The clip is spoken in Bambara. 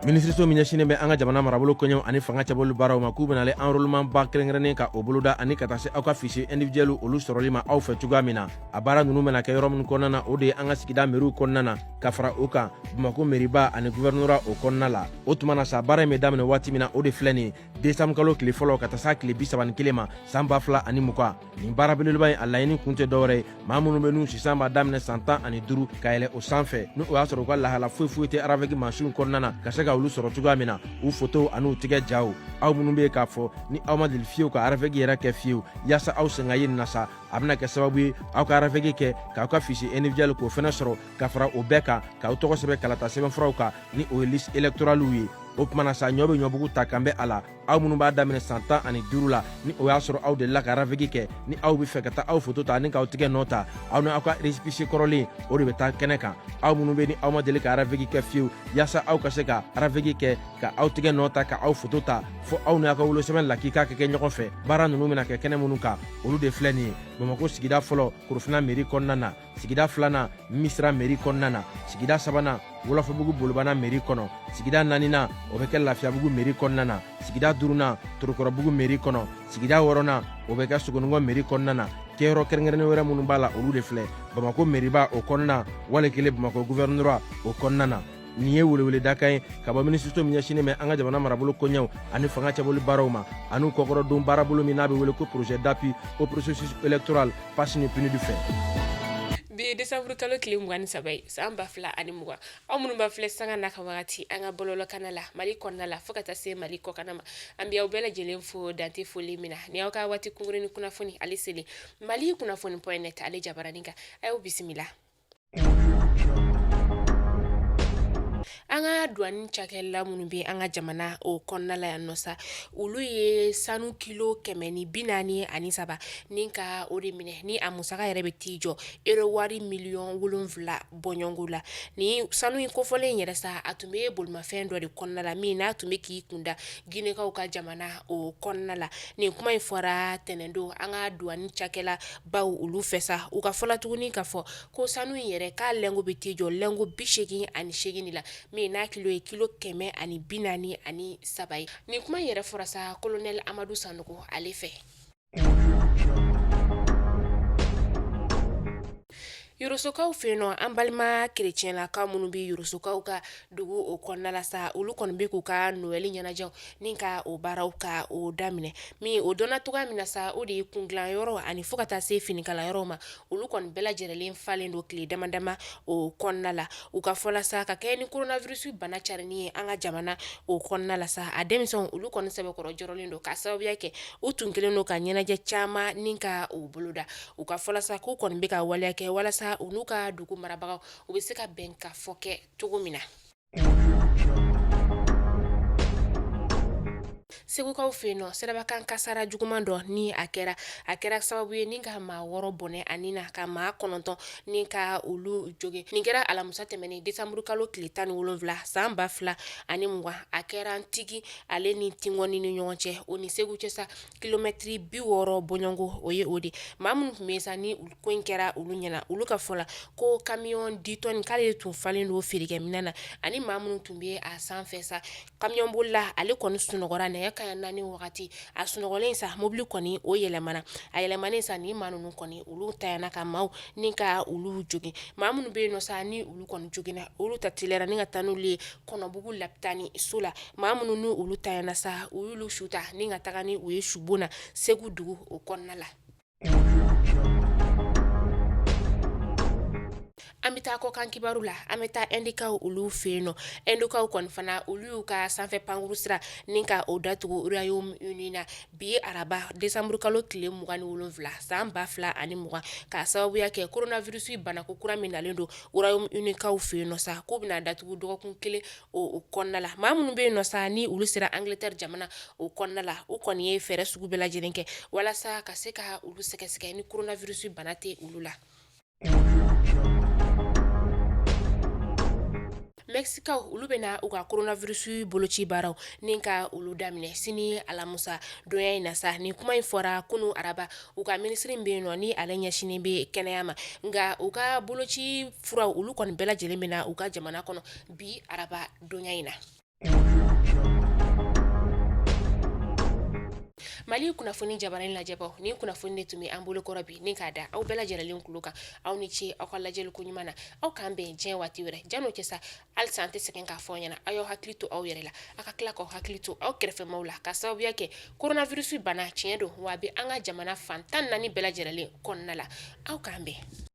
Minisiriso min ɲɛsinnen bɛ an ka jamana marabolo koɲɛw ani fanga cɛbɔli baaraw ma, k'u bɛna enrôlement ba kɛrɛnkɛrɛnnen ka o boloda ani ka taa se aw ka fichier individuel olu sɔrɔli ma aw fɛ cogoya min na. A baara ninnu bɛna kɛ yɔrɔ minnu kɔnɔna na, o de ye an ka sigida meriw kɔnɔna na, ka fara o kan Bamakɔ meriba ani gouvernorat o kɔnɔna la. O tuma na sa, baara in bɛ daminɛ waati min na, o de filɛ nin ye, décembre kalo tile fɔlɔ ka taa s'a tile 31 ma san 2020. Nin baara belebeleba in, a laɲini kun tɛ dɔwɛrɛ ye, maa minnu bɛ n'u sisan b'a daminɛ san 15 ka yɛlɛ o sanfɛ, ni o y'a sɔrɔ u ka lahala foyi foyi tɛ RAVEC mansinw kɔnɔna na, ka se ka olu sɔrɔ cogoya min na, u fotow an'u tigɛ jaw. Aw minnu bɛ yen k'a fɔ ni aw ma deli fiyewu ka RAVEC yɛrɛ kɛ fiyewu, yaasa aw sen ka ye nin na sa, a bɛna kɛ sababu ye aw ka RAVEC kɛ k'aw ka fichier individuel k'o fɛnɛ sɔrɔ, ka fara o bɛɛ kan k'aw tɔgɔ sɛbɛn kalata sɛbɛnfuraw kan, ni o ye liste électorale ye. O tuma na sa, ɲɔ bɛ ɲɔbugu ta kan bɛ a la. Aw minnu b'a daminɛ san 15 la, ni o y'a sɔrɔ aw delila ka RAVEC kɛ, ni aw bɛ fɛ ka taa aw foto ta ani k'aw tigɛ nɔ ta, aw ni aw ka récépissé kɔrɔlen, o de bɛ taa kɛnɛ kan. Aw minnu bɛ ni aw ma deli ka RAVEC kɛ fiyewu, yaasa aw ka se ka RAVEC kɛ ka aw tigɛ nɔ ta ka aw foto ta, fo aw ni aw ka wolosɛbɛn lakika ka kɛ ɲɔgɔn fɛ. Baara ninnu bɛna kɛ kɛnɛ minnu kan, olu de filɛ nin ye: Bamakɔ sigida fɔlɔ, Korofina mairie kɔnɔna na; sigida filanan, Misira mairie kɔnɔna na; sigida sabanan, Wɔlɔfɔbugu Bolibana mairie kɔnɔ; sigida naaninan, o bɛ kɛ Lafiyabugu mairie kɔnɔna na; sigida duurunan, Torokɔrɔbugu mairie kɔnɔ; sigida wɔɔrɔnan, o bɛ kɛ Sogonikɔ mairie kɔnɔna na. Kɛyɔrɔ kɛrɛnkɛrɛnnen wɛrɛ minnu b'a la, olu de filɛ: Bamakɔ mairieba o kɔnɔna, wali kelen Bamakɔ gouvernorat o kɔnɔna na. Nin ye weleweledakan ye ka bɔ minisiriso min ɲɛsinnen bɛ an ka jamana marabolo koɲɛw ani fanga cɛbɔli baaraw ma, an'u kɔkɔrɔdon baarabolo min n'a bɛ wele ko projet d'appui au processus électoral PAS ni PNUD fɛ. Bi ye décembre kalo tile 23 ye san 2020. Aw minnu b'a filɛ sanga n'a ka wagati an ka bɔlɔlɔkana la Mali kɔnɔna la fo ka taa se Mali kɔkana ma, an bɛ aw bɛɛ lajɛlen fo dante foli min na. Ni aw ka waati kunkurunin kunnafoni ale selen Mali kunnafoni.net ale jabaranin kan, a y'aw bisimila. An ka douane cakɛla minnu bɛ an ka jamana o kɔnɔna la yan nɔ sa, olu ye sanu kilo 143 ni ka o de minɛ, ni a musaka yɛrɛ bɛ t'i jɔ euro wari miliyɔn 7 bɔɲɔgɔnko la. Ni sanu in kofɔlen yɛrɛ sa, a tun bɛ bolimafɛn dɔ de kɔnɔna la min n'a tun bɛ k'i kunda Ginekaw ka jamana o kɔnɔna la. Nin kuma in fɔra tɛnɛndon an ka douane cakɛla baw olu fɛ sa. U ka fɔ la tuguni k'a fɔ ko sanu in yɛrɛ k'a lingot bɛ t'i jɔ lingot 88 de la, min n'a kilo ye kilo 143 ye. Nin kuma in yɛrɛ fɔra sa colonel Amadu Sanogo ale fɛ. Yorosokaw fɛ yen nɔ, an balima kerecɛnlakaw minnu bɛ Yorosokaw ka dugu o kɔnɔna la sa, olu kɔni bɛ k'u ka Noël ɲɛnajɛw ni ka o baaraw ka o daminɛ. Min o dɔnna cogoya min na sa, o de ye kundilanyɔrɔ ani fo ka taa se finikalayɔrɔw ma, olu kɔni bɛɛ lajɛlen falen don tile dama dama o kɔnɔna la. U ka fɔ la sa, ka kɛ ni coronavirus bana carinni ye an ka jamana o kɔnɔna la sa, a denmisɛnw olu kɔni sɛbɛkɔrɔ jɔrɔlen don, k'a sababuya kɛ u tun kɛlen don ka ɲɛnajɛ caman ni ka o boloda. U ka fɔ la sa k'u kɔni bɛ ka waleya kɛ walasa u n'u ka dugu marabagaw u bɛ se ka bɛn ka fɔ kɛ cogo min na. Segukaw fɛ yen nɔ, sirabakan kasara juguman dɔ ni a kɛra, a kɛra sababu ye ni ka maa 6 bɔnɛ a ni na, ka maa 9 ni ka olu jogin. Nin kɛra alamisa tɛmɛnen décembre kalo tile 17 san 2020. A kɛra Ntigi ale ni Tingɔni ni ɲɔgɔn cɛ, o ni Segu cɛ sa, kilomɛtiri 60 bɔɲɔgɔnko o ye o de. Maa minnu tun bɛ sa ni ko in kɛra olu ɲɛna, olu ka fɔ la ko camion 10 tonnes k'ale tun falen don feerekɛminɛn na, ani maa minnu tun bɛ a sanfɛ sa. Camion bolila ale kɔni sunɔgɔra nɛgɛ kanɲɛ 4 wagati. A sunɔgɔlen sa, mobili kɔni o yɛlɛmana. A yɛlɛmanen sa, ni maa ninnu kɔni olu tanyana ka maaw ni ka olu jogin. Maa minnu bɛ yen nɔ sa ni olu kɔni joginna, olu ta teliyara ni ka taa n'olu ye Kɔnɔbugu lapitani so la. Maa minnu ni olu tanyana sa, u y'olu su ta ni ka taga ni u ye subon na Segu dugu o kɔnɔna la. An bɛ taa kɔkan kibaru la. An bɛ taa Ɛndikaw olu fɛ yen nɔ. Ɛndikaw kɔni fana, olu y'u ka sanfɛ pankuru sira ni ka o datugu Royaume-Uni na bi araba décembre kalo tile 27 san 2020, k'a sababuya kɛ coronavirus banako kura min nalen don Royaume-Unikaw fɛ yen nɔ sa, k'u bɛna datugu dɔgɔkun kelen o kɔnɔna la. Maa minnu bɛ yen nɔ sa ni olu sera Angleterre jamana o kɔnɔna la, u kɔni ye fɛɛrɛ sugu bɛɛ lajɛlen kɛ walasa ka se ka olu sɛgɛsɛgɛ ni coronavirus bana tɛ olu la. Mɛkisikaw olu bɛna u ka coronavirus boloci baaraw ni ka olu daminɛ sini alamusa donya in na sa. Nin kuma in fɔra kunun araba u ka minisiri bɛ yen nɔ ni ale ɲɛsinnen bɛ kɛnɛya ma. Nka u ka boloci furaw olu kɔni bɛɛ lajɛlen bɛ na u ka jamana kɔnɔ bi araba donya in na. Mali kunnafoni jabaranin lajɛbaw, nin kunnafoni de tun bɛ an bolo kɔrɔ bi ni k'a da aw bɛɛ lajɛlen tulo kan. Aw ni ce aw ka lajɛli ko ɲuman na. Aw k'an bɛn diɲɛ waati wɛrɛ. Jan'o cɛ sa, halisa an tɛ sɛgɛn k'a fɔ aw ɲɛna, aw y'aw hakili to aw yɛrɛ la, aw ka tila k'aw hakili to aw kɛrɛfɛmaw la, ka sababuya kɛ coronavirus bana tiɲɛ don wa a bɛ an ka jamana fan 14 bɛɛ lajɛlen kɔnɔna la. Aw k'an bɛn.